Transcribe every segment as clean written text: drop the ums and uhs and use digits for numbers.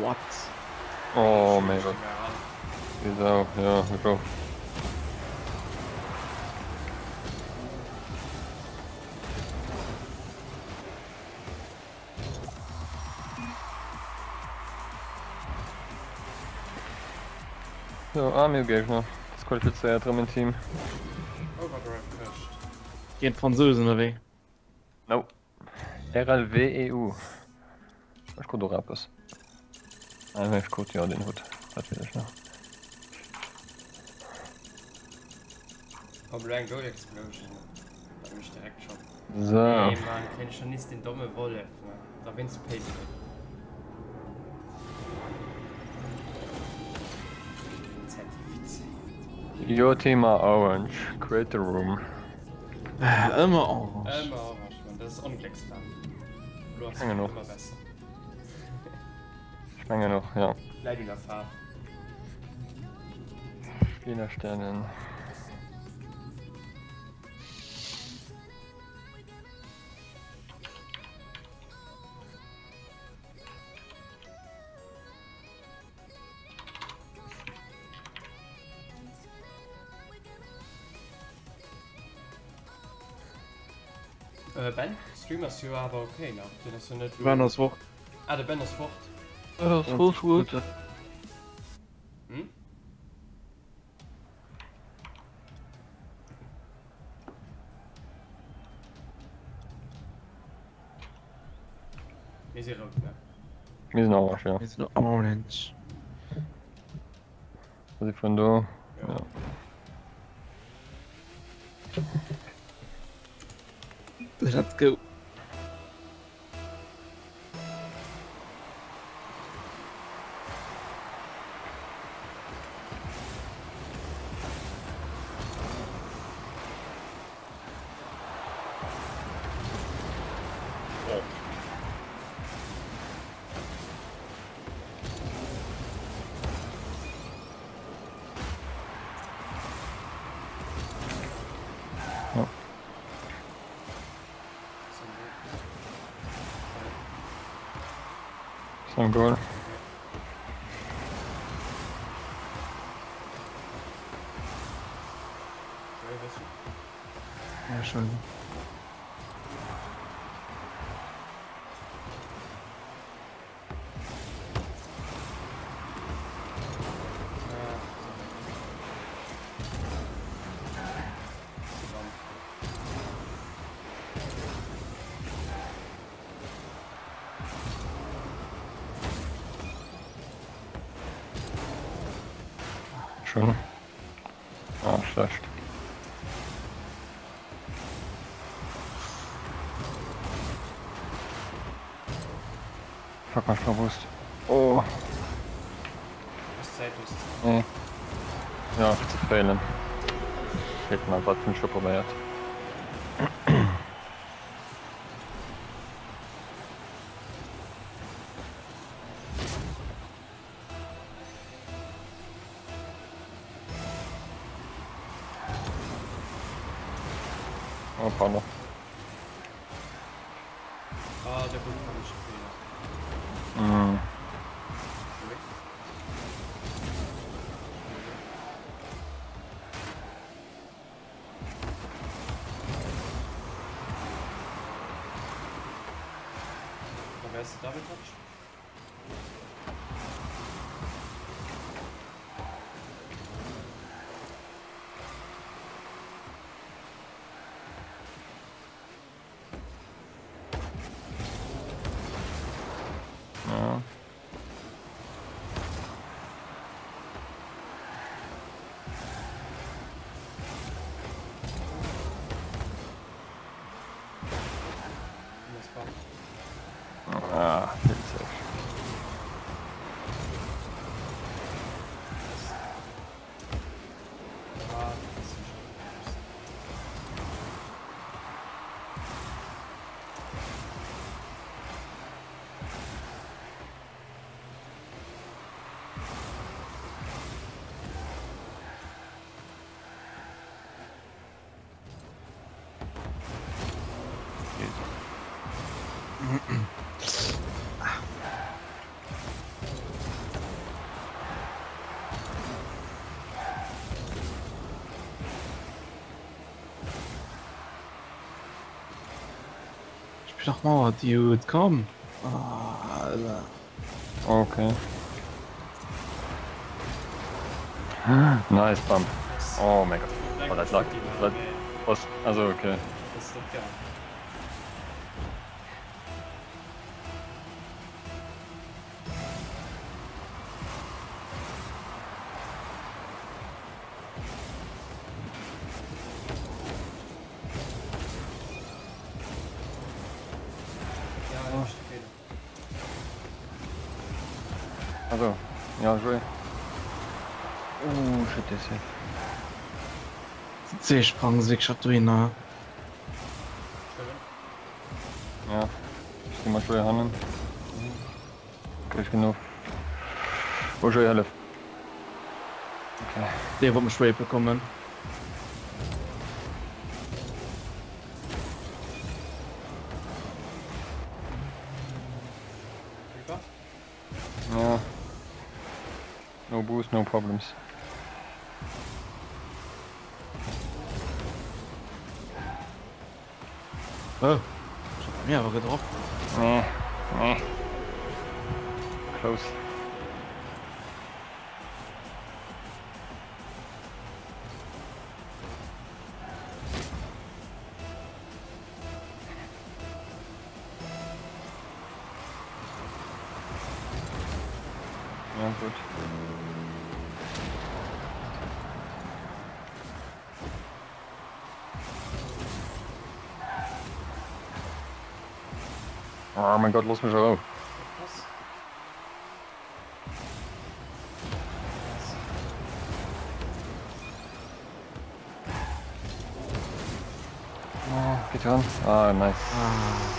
What? Oh mäi Gott. Wéi Sau, jo, ech och. So, ah, mir hu Géigner. Disqualifizéiert erëm en Team. Overdrive Këscht. Géint d'Fransousen, oder wéi? No. RLWEU. Ech krut och eppes. Ah, nee, ech krut jo den Hutt. Dat weess ech nach. Komm, lo eng Goal Explosion. Dat mécht direkt schon. So. Ey, Mann, kréien ech schon nees den domme Wollef, ne? Da wéinst Payplay. Zertifizéiert. Your team are orange. Create a room. Ëmmer orange. Ëmmer orange, Mann. Dat ass Onglécksfaarf. Blo ass Mengen och. ëmmer besser. Ech mengen och, ja. Läit un der Faarf. Spiel erstellen. Äh, Ben, Stream ass jo awer okay nach. Den ass jo net lo. Ben ass fort. Ah, de Ben ass fort. Dat ass voll schued. Hm? Mir si rout, ne? Mir sinn orange, ja. Mir sinn orange. Si vun do. Ja. Ja. Let's go. Am Goal. Ja, schon. Schön. Ah, schlecht. Fuck, mein Verwusst. Oh. Nee. Ja, zu failen. Shit, man, wat fir schon probéiert. Oh, pardon. Ah, der Hund kann ich Fehler. Mm. Und wer ist der Double Touch? Ja. Das war. Ah, witzig. Ah, das ist schon. flach Mauer, Dude, komm! Ah, Alter. Okay. Nice bump. Oh mein Gott. Oh, dat lag. Dat was also okay. Also, ja, Joé. Ooh, shit, dee Safe. C-Sprang ass wierklech dohinner. Ja, ech si mat Joé hannen. Okay, ech ginn of. Oh, Joé, hëllef. Okay. Dee wollt mech rapen kommen. Ja. No boost, no problems. Oh, mir awer gedroppt. Nee, nee. Close. Ja, gut. Oh mein Gott, looss mech a Rou. Oh, geht ran. Ah, nice. Ah.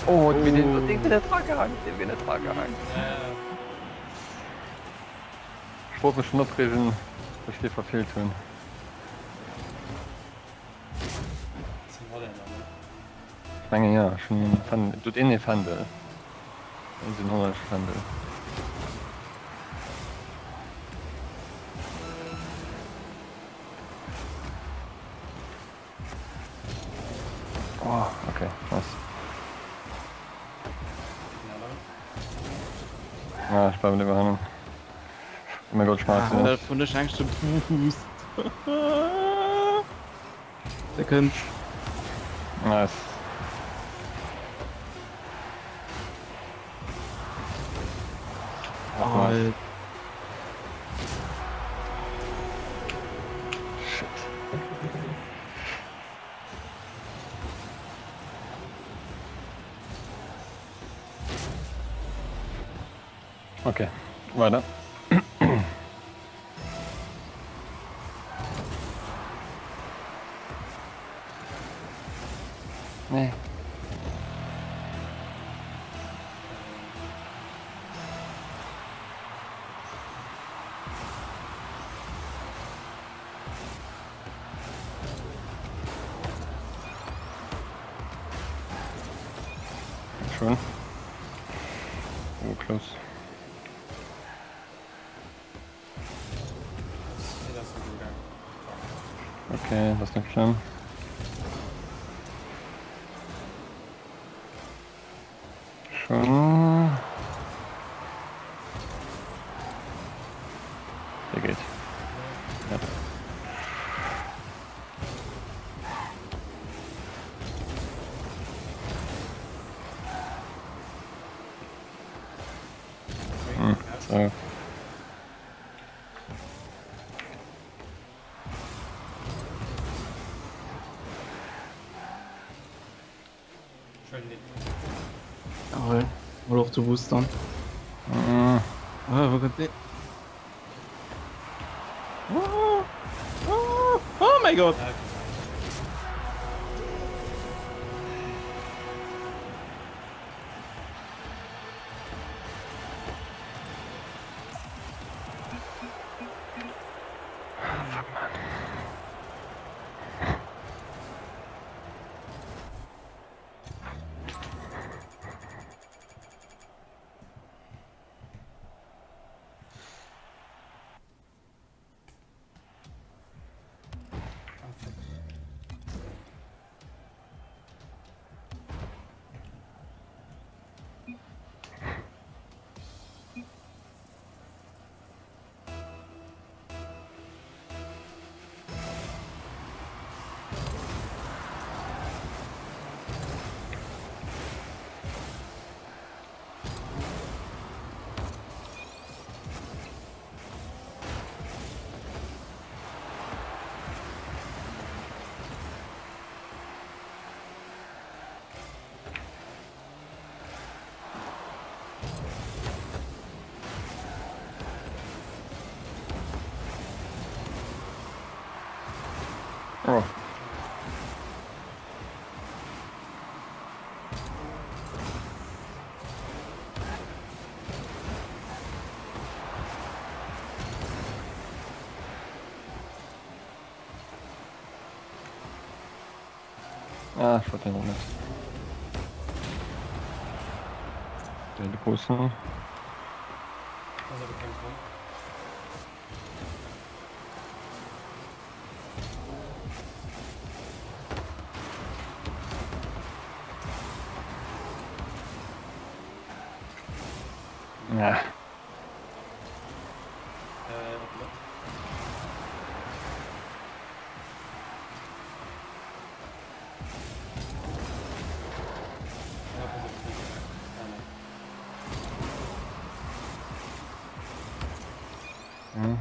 Oh, oh. Den, den bin dra gehangen, den bin dra gehangen. Ich wollte mich schon opregen, dass ich dir verfehlt hun. Ich meine ja, schon Fan, tut in Fandel. In den holländischen Fandel. Oh, okay, nice. Ja, ich bleibe lieber hannen. Oh mein Gott, schwarz. Ah, vun der schenkste Boost. Der kënnt. Nice. Oh, Shit. Okay, weiter. Nee. Schön. Oh, close. Okay, das ist nicht schlimm. Schön. Der geht. Ja. Hm, so. Jawohl. Hol auf zu boostern. Mhm. Ah, wo kommt der? Oh, oh, oh mein Gott! Fuck, man. Oh. Ah, ich wollte den noch nicht. Der großen. Also bekämpft rum. Ja. Äh, op Mëtt. Ja, pass op, ah, nee. Hm.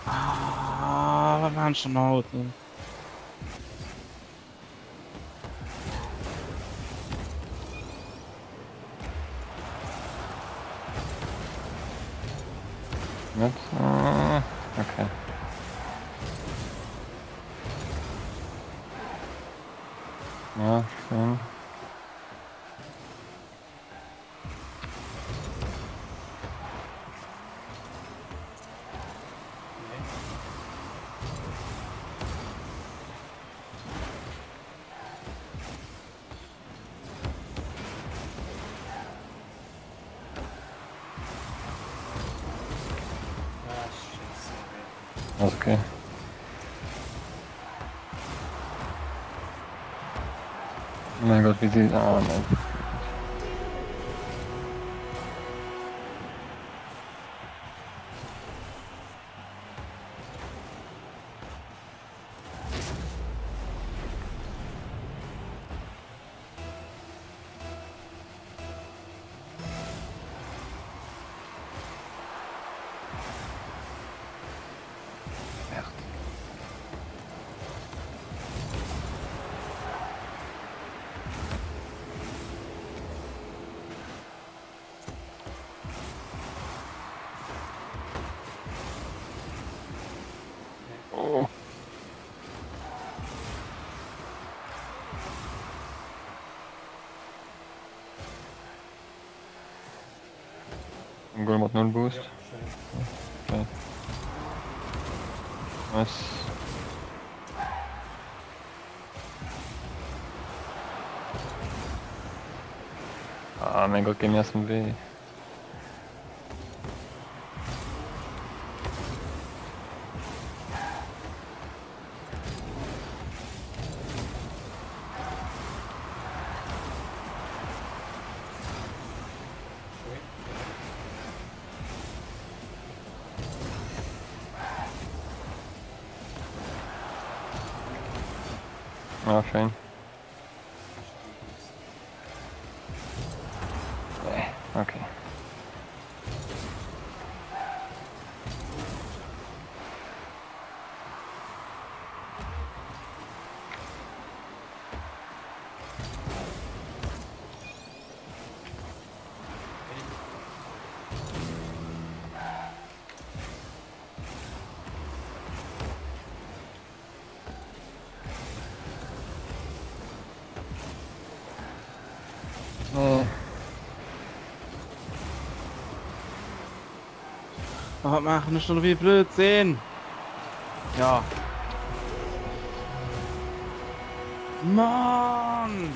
Ah, wat maan ech dann haut? Net? Ah, okay. Ja, schön. Ah, shit, sorry. Ass okay. Oh mein Gott, wie sie. Ah, nein. Merde. Oh. Goal mat 0 Boost. Jo, schéin. Okay. Nice. Ah, mein Gott, geh mir aus dem Weg. Schön. Ah, schön. Nee, okay. Nee. Oh, wat maachen ech dann wéi Blödsinn? Ja. Mann!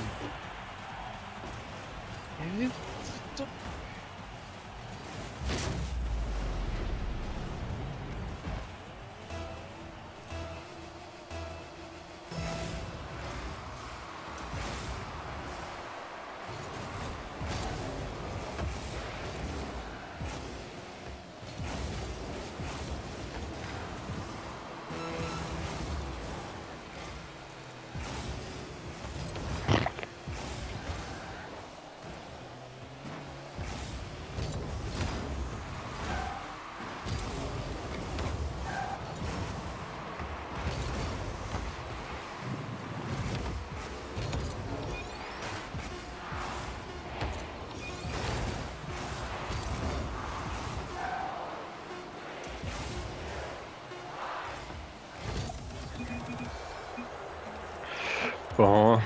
Bon,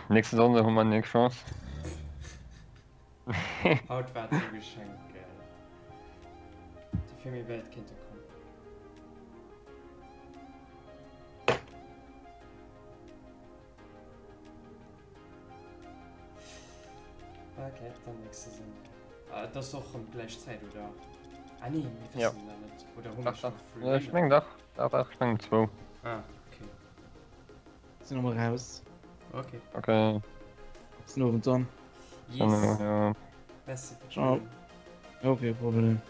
nächste Sonntag hu mer nächst Chance. Haut war et sou geschenkt, gell. Déi fir méi wäit kéinte kommen. Okay, dann nächste Sonntag. Ah, et ass och rëm d'gläich Zäit, oder? Ah nee, mir Ja. wëssen nach net. Oder hu mir Dach, scho dach. Free Ech Winner? meng dach. Dach, dach, ech meng zwou. Ah, okay. Sinn emol raus. Okay. Okay. Bis den Owend dann. Yes. Ja. Merci fir Ciao. d'Spillen. Jo, kee Problem.